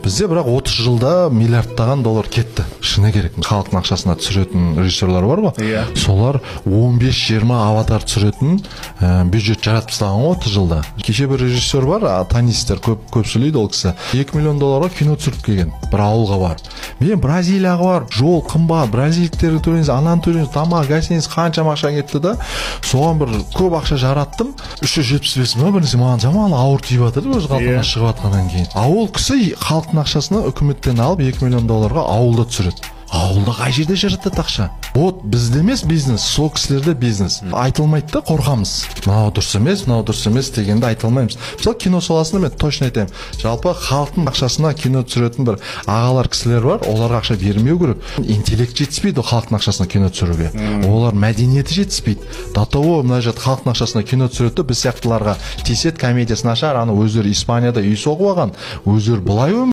Бізде бірақ 30 жылда миллиардтаған доллар кетті. Шыны керек, халықтың ақшасына түсіретін режиссерлар бар ғой. Солар 15-20 «Аватар» түсіретін бюджет жаратып тастаған ғой 30 жылда. Кеше бір режиссер бар, танисыздар, көп көп сөйлейді ол кісі. 2 миллион долларға кино түсіріп келген бір ауылға барып. Мен Бразилияға барып, жол қымбат, бразиликтерге төлеңіз, ананы төлеңіз, тамақ, гостиница, қаншама ақша кетті да. Соған бір көп ақша жараттым. 375 мың ба, бір нәрсе маған жаман ауыр тиіп жатыр да, өз қалтамнан шығып жатқаннан кейін. А ол кісі халықтың ақшасына үкіметтен алып 2 миллион долларға ауылда түсіреді. Ауылда қай жерде жаратады ақша? Вот бізде емес бизнес, сол кісілерде бизнес. Айтылмайды да, қорқамыз. Мынау дұрыс емес, мынау дұрыс емес дегенді айта алмаймыз. Мысалы, кино саласында мен точно айтайын. Жалпы халықтың ақшасына кино түсіретін бір ағалар, кісілер бар, оларға ақша бермеу керек. Интеллект жетіспейді ол халықтың ақшасына кино түсіруге. Олар мәдениеті жетіспейді. До того мына жерде халықтың ақшасына кино түсіреді де, біз сияқтыларға тиіседі, комедиясы нашар, ана өздері Испанияда үй соғып алған, өздері былай өмір